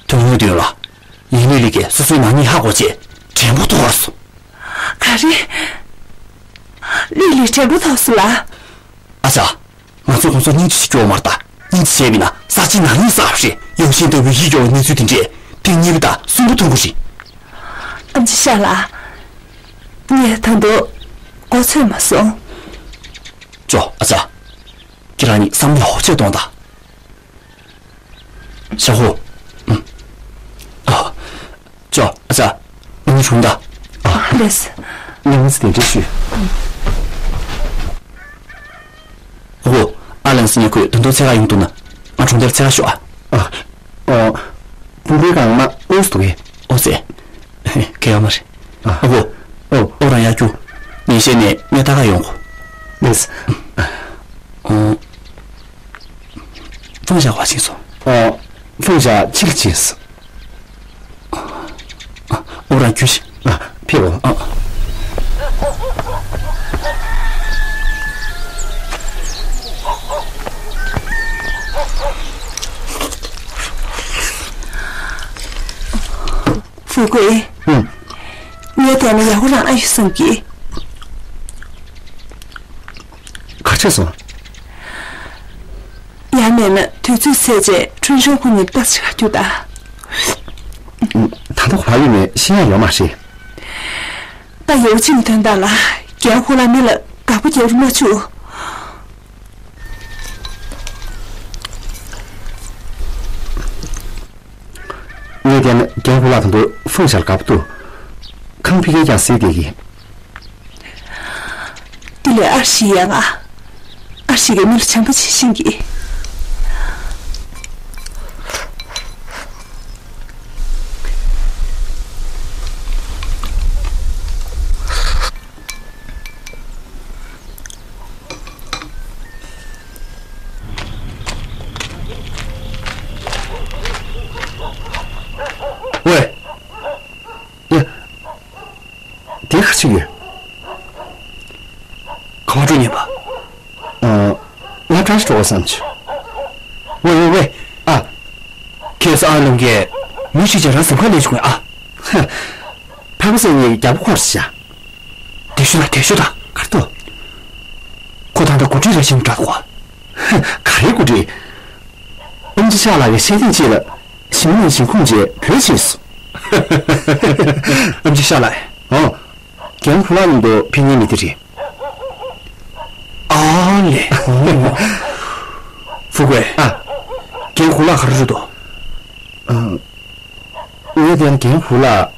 དོན་དངོས་དོན་ལ། ཡིན་ལི་ལི་གས་སོ་སོའི་ནག་ཉེས་ཧ་གོ་བྱས་དྲན་པ་ཐོར་སོང་། ག་རེ། ལི་ལི་དྲན་པ་ཐོར་སོང་ལ། ཨ་ཅག་ང་ཚོ་ཁོང་ཚོ་སྙིང་རྗེ་ཞིག་སྐྱོ་མ་རེད་ད། སྙིང་རྗེ་བྱས་པ་ཡིན་ན་ས་ཆེན་ནག་ཉེས་བསགས་པ་རེད། ཡོ་ཤིན་ལྟ་བུའི་ཡིད་སྐྱོ་བའི་གནས་ཚུལ་དེ་འདྲས་དེ་གཉིས་པ་དང་གསུམ་པ་མཐོང་གི་རེད། ཨམ་ཆི་ཤ་ལགས། ངས་ད་དུང་མགོ་ཚོད་མ་སོང་། ཅོ། ཨ་ཅག་ཁྱེད་རང་གཉིས་བསམ་བློ་ཡག་པོ་བྱས་གཏོང་དང་། ཤ་ཧོ། ཨུམ། ཨ། ཅོ། ཨ་ཅག་ང་གཉིས་གྲོངས་ད། ཨ། ལགས་སོ། ངས་ང་ཚོ་གདན་འདྲེན་ཞུས། ཨ་ཁུ། ཨ་ལན་སི་ཉེ་ཁོས་ད་དུང་འཚོལ་ག་ཡོང་འདུག་ན། ང་གྲོང་རྡལ་འཚོལ་ག་ཤོག་ཨ། ཨ། ཨོ། སྤུ་གུའི་སྒང་མ་དངོས་སུ་འདུག་གས། ཨོ་ཙེ། གལ་ཡོད་མ་རེད། ཨ། ཨ་ཁུ། ཨོ། ཨོ་རང་ཡར་རྒྱུགས། ངས་བཤད་ནས་ངས་ལྟ་ག་ཡོང་གོ། ལགས་སོ། ཨོ། ཧྥང་ཞ་ག་པར་ཕྱིན་སོང་། ཨོ། ཧྥང་ཞ་ཕྱི་ལ་ཕྱིན་སོང་། ཨོ་རང་རྒྱུགས་ཤིག་ཨ། ཕེབས་འོང་། ཨ། ཧྥུ་ཀུའེ། ཨུམ། ངས་བལྟས་ན་ཡག་པོ་རང་ཨ་ཡོད་བསམ་གི། ག་རེ་བྱས་སོང་། ཡང་མིན་ན་དུས་ཚོད་ཚར་རྗེས་ཁྲུན་ཆུང་ཁོ་གཉིས་ལྟ་ཅིག་ག་རྒྱུགས་ད། ད་ལྟ་ཁོ་ཕ་ཡུལ་ནས་ཤེས་ཡ་ཡོད་མ་རེད། ད་ཡོ་ཅིང་དོན་དག་ལ་རྒན་ཁོ་ལ་མི་ལ་དགའ་པོ་རྒྱབ་རུ་མ་བཅུག་ངས་བལྟས་ན་རྒན་ཁོ་ལ་ད་དུང་ཧྥང་ཞ་ལ་དགའ་པོ་འདུག་ཁང་ཕ་གིར་ཀྱང་གཟིགས་བསྡད་ཀྱི། དེ་ལས་ཨར་ཤི་ཡང་ང་། ཨར་ཤི་གི་མི་ལ་བྱམས་པོ་བྱེད་ཤེས་ཀྱི། ཝེ། ཡ། དེ་ག་ཚོད་ཡོད། ག་པར་འགྲོ་སྙམ་པ། ཨ། སློབ་གྲྭར་འགྲོ་དགོས་བསམ་བྱུང་། ཝེ་ཝེ་ཝེ། ཨ། ཁྱེད་ཚོ་ཨ་ལུང་གིས་མི་ཞིག་བྱས་རང་སེམས་ཁ་ལེན་བྱུང་ཨ། ཧ། ཕ་གི་སེ་ངའི་རྒྱལ་པོ་ཁོ་རེད་ཤག་དེ་ཤོད་ད། དེ་ཤོད་ད། ག་རེ་འདུག་ཁོ་ད་ལྟ་འགོ་ཁྲིད་རེ་བྱེད་འདྲ་འདུག་ག་ག་རེའི་འགོ་ཁྲིད། ཨམ་ཆི་ཤ་ལགས་ཀྱི་ཤེས་ལྡན་ཅིག་ལ། ཞི་མི་ནས་ཞིང་ཁུངས་བཅས་བོད་ཕྱིན་སོང་། ཨམ་ཆི་ཤ་ལགས། ཨོ། རྒན་ཧུ་ལགས་མཉམ་དུ་ཕེབས་མཁན་མི་དེ་རེད། ཨ་ལེ། ཧྥུ་ཀུའེ། ཨ། རྒན་ཧུ་ལགས་ག་རེ་རེད་དོ། ཨ། ངས་བལྟས་ན་རྒན་ཧུ་ལགས་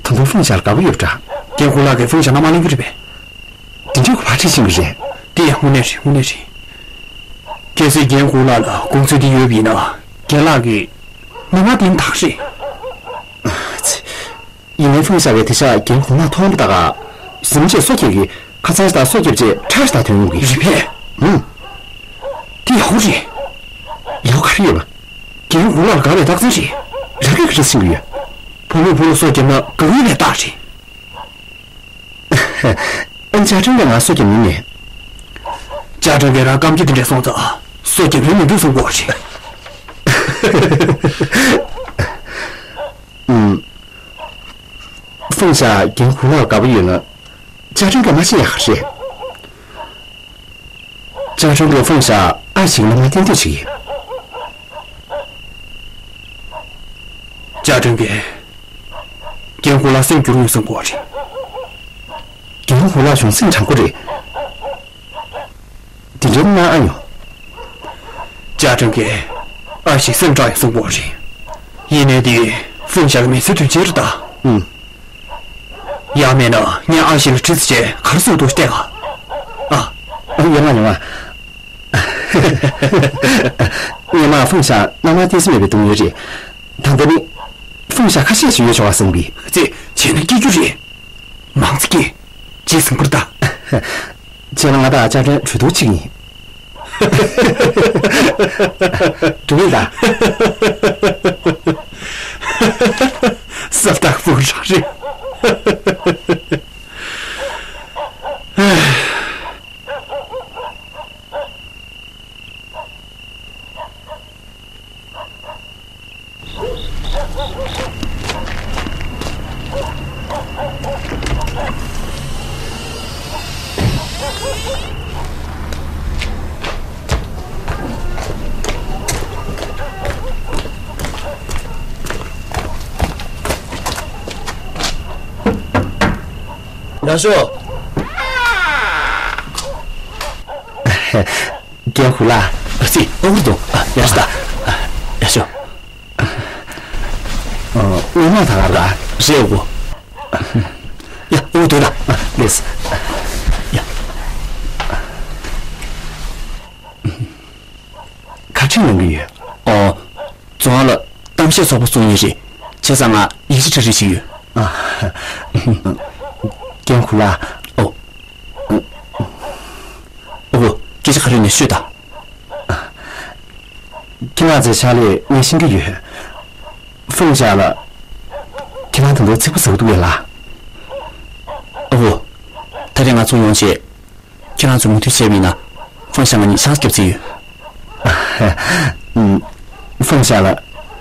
ད་དུང་ཧྥུང་ཞ་ལ་དགའ་པོ་ཡོད་པ་འདྲ། རྒན་ཧུ་ལགས་ཀྱིས་ཧྥུང་ཞ་མནའ་མ་ལེན་གྱི་རེད་པས། དེ་འདྲའི་གོ་བ་ཁྲིད་བཞིན་པ་རེད། དེ་ཡང་དངོས་གནས་རེད། དངོས་གནས་རེད། གལ་སྲིད་རྒན་ཧུ་ལགས་ལ་དགོངས་ཚུལ་དེ་ཡོད་པ་ཡིན་ན། རྒན་ལགས་ཀྱིས་མནའ་མ་དེ་བདག་རེད། ཡིན་ནའི་ཧྥུང་ཞ་གིས་དེ་ཤག་རྒན་ཧུ་ལགས་མཐོང་བ་ད་ག་གཟིམ་ཆས་སོ་བརྒྱབ་གི། ཁ་སང་ཞིག་དང་སོ་བརྒྱབ་རྗེས་ཁྲ་ཞིག་དང་ཐོན་ཡོང་གི། རེད་པས། ཧུམ། དེ་ཡག་པོ་རེད། ཡག་པོ་ག་རེ་ཡོད་པ། རྒན་ཧུ་ལགས་ལ་དགའ་བའི་རྟགས་མཚན་རེད། རང་གིས་ག་རེ་ཟེར་གྱི་ཡོད། བུ་མོས་བུ་ལ་སོ་བརྒྱབ་ན་དགའ་བའི་རྟགས་རེད། ཨ་ནི་ཅ་ཀྲེན་གྱིས་ང་སོ་བརྒྱབ་མིན་ནས། ཅ་ཀྲེན་གྱིས་རང་སྐམ་སྐྱིད་དེ་འདྲ་སོང་ཙང་སོ་བརྒྱབ་རན་མི་འདུག་གསུང་གི་ཡོད་རེད། ཨུམ། ཧྥུང་ཞ་རྒན་ཧུ་ལགས་ལ་དགའ་པོ་ཡོད་ན། ཅ་ཀྲེན་གྱིས་མ་བྱེད་ཡག་ག་རེད། ཅ་ཀྲེན་གྱིས་ཧྥུང་ཞ་ཨ་ཞིག་ལ་མ་བསྟེན་འདོད་བྱེད་ཀྱི། ཅ་ཀྲེན་གྱིས་རྒན་ཧུ་ལགས་སེམས་འགྱུར་ཡོང་བསམ་གྱི་ཡོད་རེད། རྒན་ཧུ་ལགས་གཞུང་སེམས་དྲང་པོ་རེད། དེ་འདྲའི་མནའ་ཨ་ཡོང་། ཅ་ཀྲེན་གྱིས་ཨ་ཞིག་སེམས་དྲག་ཡོང་བསམ་གྱི་ཡོད་རེད། ཡིན་ནའི་དེ་ཧྥུང་ཞ་གི་མི་ཚེ་དོན་ཆེན་རེད་ད། ཨུམ། ཡང་མིན་ན་ངས་ཨ་ཞིག་ལ་དྲི་ཙམ་བྱས་ག་རེ་ཟེར་འདུག་བལྟས་ཨ། ཨ། ཡོང་ང་ཡོང་ང་། སྔོན་མ་ཧྥུང་ཞ་མནའ་མ་བསྟེན་ས་མེད་པའི་སྡུག་བསྔལ་རེད། ད་ལྟ་ནི་ཧྥུང་ཞ་ཁ་ཤས་ཤིག་ཡོད་ཆོག་པ་བསམ་གི། ཙི། བྱས་ན་སྐྱིད་རྒྱུ་རེད། མང་ཙི་སྐྱིད། ཅེས་ཟིན་པར་གདའ། བྱས་ན་ང་དང་ཅ་ཀྲེན་གྲོས་བསྡུར་བྱེད་ཀྱི་ཡིན། འགྲིག་གི་ཡིན་ད། སྲབ་ཐག་པོ་རང་རེད། ཡག་ཤོག་རྒན་ཧུ་ལགས། ཨ་ཙི། ཨ་ཁུ་རྡོ། ཨ། ཡག་ཤོག་ད། ཨ། ཡག་ཤོག་ཨ། སྔོན་མ་ད་ག་རེད། རེད་ཨ་ཁུ། ཡ། ཨ་ཁུ་སྡོད་ད། ཨ། ལེས། ཡ། ག་ཅི་གནང་གི་ཡོད། ཨོ། རྫོང་ལ་གཏམ་བཤད་ཚོགས་པ་བཙུགས་ཡིན་རེད། བྱས་ཙང་ང་ཡིག་ཆ་གྲ་སྒྲིག་བྱེད་ཀྱི་ཡོད། ཨ། རྒན་ཧུ་ལགས། ཨོ། ཨོ། སྐད་ཆ་ག་རེ་ཡོད་ན་ཤོད་དང་། ཁྱེད་རང་ཚོའི་ཕྱག་ལས་ངས་ཤེས་ཀྱི་ཡོད། ཧྥུང་ཞ་ལ་ཁྱེད་རང་ད་དུང་ཚིག་པ་ཟ་གི་འདུག་གས་ལགས། ཨོ། ད་རེས་ང་ཚོ་ཡོང་བྱས། ཁྱེད་རང་ཚོས་མོས་མཐུན་བྱས་པ་ཡིན་ན། ཧྥུང་ཞ་ང་གཉིས་ཆང་ས་རྒྱབ་རྩིས་ཡོད། ཧྥུང་ཞ་ལ་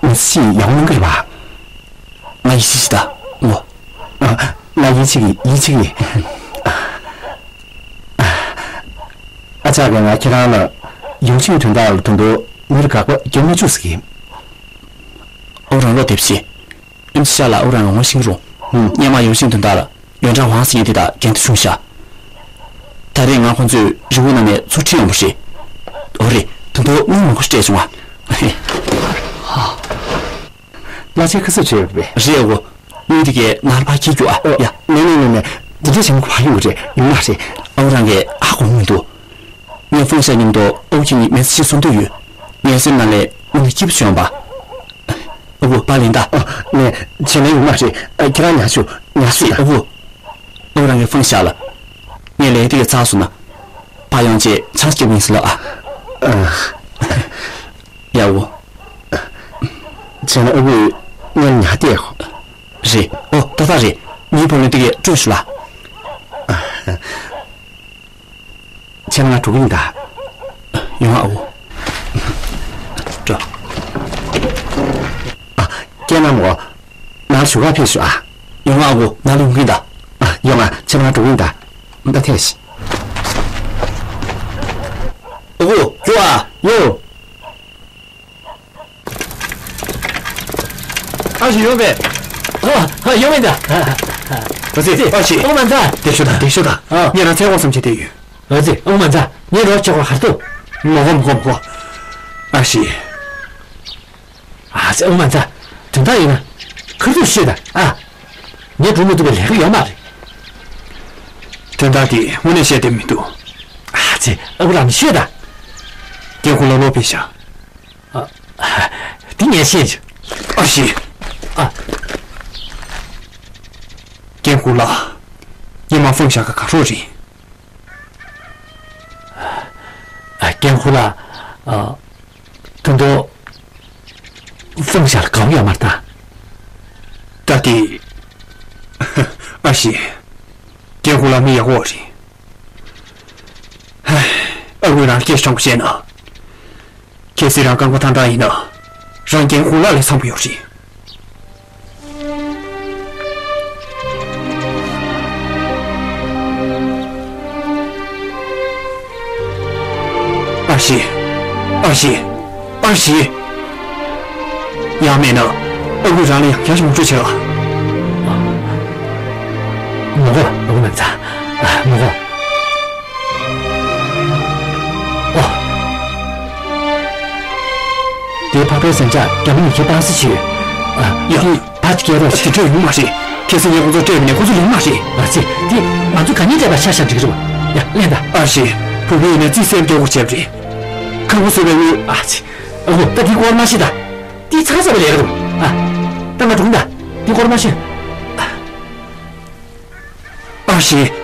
མི་ཚེ་ཡག་པོ་གནང་གི་རེད་པ། ང་ཡིད་ཆེས་ཤིག་ད་ངོ་། ང་ཡིད་ཆེས་ཀྱི་ཡིད་ཆེས་ཀྱི། ཨ་ཅག་གིས་ང་ཁྱེད་རང་ལ་ཡོང་ཆིང་དོན་དག་ལ་ད་དུང་མི་རུ་དགག་པ་རྒྱབ་མ་བཅུག་ཟེར་གྱི། ཨོ་རང་ལོ་དེབ་ཤེས། ཨེམ་ཆི་ཤ་ལ་ཨོ་རང་ངོ་ཤེས་རུང་། སྔོན་མ་ཡོང་ཆིང་དོན་དག་ལ་ཡོན་ཀྲང་ཝང་ཟེར་མཁན་དེ་དང་འགལ་ཟླ་བྱུང་ཤག་ད་རེས་ང་ཁོང་ཚོས་རི་བོ་ནང་ནས་ཚུར་ཁྲིད་ཡོང་བ་རེད། ཨོ་རེད། ད་དུང་དངུལ་མང་པོ་ཞིག་སྤྲད་བྱུང་ཨ། གླ་ཆའི་ཁ་གསབ་བྱས་ཡོད་པས། རེད་ཨོ། དངུལ་དེ་གས་ང་ལ་ཕར་འཁྱེར་རྒྱུགས་ཨ། ཨོ། ཡ། ནས་ནས་ནས་ནས། འདི་འདྲ་བྱས་ན་ཁོ་ཕར་ཡོང་གི་རེད། ཡོང་མ་རེད། ཨོ་རང་གིས་ཧ་གོ་མི་འདུག་ངས་ཧྥུང་ཞ་མཉམ་དུ་ཨོ་ཁྱེད་གཉིས་མི་ཚེ་གཅིག་འཚོ་འདོད་ཡོད། ངའི་སེམས་ནང་ལས་དངུལ་དེ་སྐྱིད་པོ་བྱུང་བ། ཨ་ཁུ་པཱ་ལིན་ད། ཨ། ནས་བྱས་ན་ཡོང་མ་རེད། ཨ། ཁྱེད་རང་ཉལ་ཤོག་ཉལ་ཤོག་ད། ཨ་ཁུ། ཨོ་རང་གིས་ཧྥུང་ཞ་ལ། ངས་ལས་དེ་གས་ཚར་སོང་ན། ཕར་ཡོང་རྗེས་ཆང་སྐྱེབ་ཡིན་ཟེར་ལབ་ཨ། ཨ། ཡ་ཨོ། བྱས་ན་ཨ་ཁུས་སྔོན་ཉལ་བསྡད་ཁོ། རེད། ཨོ་ཏག་ཏག་རེད། ངའི་བུ་ལོན་དེ་གས་སྤྲོད་ཤོག་ལ། ཨ། ཁྱེད་ང་འགྲོ་གི་ཡིན་ད། ཡོང་ཨ་ཁུ། འགྲོ། ཨ། ཁྱེད་རྣམས་ངོ་། ནང་བཞུགས་གར་ཕེབས་ཤོག་ཨ། ཡོང་ཨ་ཁུ། ནང་ལ་ཡོང་གི་ཡིན་ད། ཨ། ཡོང་ཨ། ཁྱེད་ང་འགྲོ་གི་ཡིན་ད། ད་ཐད་ཤིག་ཨ་ཁུ། རྒྱུགས་ཨ། ཡོ། ཨ་ཞིག་ཡོང་པས། ཨ། ཨ། ཡོང་མེད་ད། ཨ་ཙི། ཨ་ཙི། ཨོ་མ་ཛ། བདེ་ཤོག་དང་བདེ་ཤོག་དང་། ཨ། ངས་རང་ཚལ་འོག་བསམ་བྱས་བསྡད་ཡོད། ཨ་ཙི། ཨོ་མ་ཛ། ངས་རོགས་བྱེད་དགོས་ཧར་ཏོ། མ་གོ་མ་གོ་མ་གོ། ཨ་ཤི། ཨ་ཙི། ཨོ་མ་ཛ། དོན་དག་ཡིན་ན། ཁ་ཐུག་ཤོད་དང་ཨ། ངས་འགྲོ་མ་ཐུབ་པའི་ལས་ཀ་ཡོད་མ་རེད། དོན་དག་དེ་དངོས་གནས་བཤད་བདེ་མི་འདུག། ཨ་ཙི། ཨ་ཁུ་རང་ནས་ཤོད་དང་། ཀན་ཧུ་ལ་བློ་ཕེབས་ཤག། ཨ། དེ་ངས་ཤེས་བྱུང་། ཨ་ཤི། ཨ། ཀན་ཧུ་ལ། ངས་མ་ཧྥང་ཞ་ག་ག་རོགས་རེད། ཨ། ཀན་ཧུ་ལ། ཨ། ད་དུང་ཧྥང་ཞ་ལ་དགའ་བོ་ཡོད་མ་རེད་ད། ད་དེ། ཨ་ཤི། ཀན་ཧུ་ལ་མི་ཡག་པོ་རེད། ཨ་ཁུས་རང་སྐད་ཆ་ཆེན་པོ་བཤད་ན། གལ་སྲིད་རང་རྐང་པ་ཐང་དྲགས་ཡིན་ན། རང་རྐྱེན་ཧུ་ལག་ལས་འཚམ་པོ་ཡོད་རེད། ཨ་ཤི། ཨ་ཤི། ཨ་ཤི། ཡང་མེད་ན། ཨ་ཁུས་རང་ལ་ཡང་བསྐྱར་ཞིག་ངོ་སྤྲོད་བྱེད་ལ། མ་གོ། ཨ་ཁུ་མ་ཚ། མ་གོ། ཨོ། དེའི་ཕ་པའི་ཟན་ཆག་རྒྱ་མི་ཉི་ཁྱེར་པང་སི་བྱོས། ཨ། ཡ། དེ་ཕ་གཅིག་སྐྱེལ་རོགས་བྱེད། དེ་འདྲ་ཡོང་མ་རེད། ཁྱེད་ཚོ་ངས་ཁོ་ཚོ་སྤྲད་པ་ནས་ཁོ་ཚོ་ཡོང་མ་རེད། ཨ་ཙི། དེ་ང་ཚོ་ག་ཉིན་སྤྲད་པ་ཆ་བཞག་འགྲིག་གི་རེད་པ། ཡ་ལེན་ད། ཨ་ཤེ། བུ་བུ་ཡིན་ན་རྩིས་གསལ་པོ་རྒྱག་དགོས་བྱས་པ་རེད། ཁང་པ་བཟོས་པའི་དངུལ། ཨ་ཙི། ཨ་ཁུ་ད་དེ་སྐོར་མ་བཤད་ད། དེ་ཚ་ཚ་བའི་ལས་ཀ་རེད་པ། ཨ། ད་ང་འགྲོ་གི་ཡིན་ད། དེ་སྐོར་མ་བཤད། ཨ་ཤེ།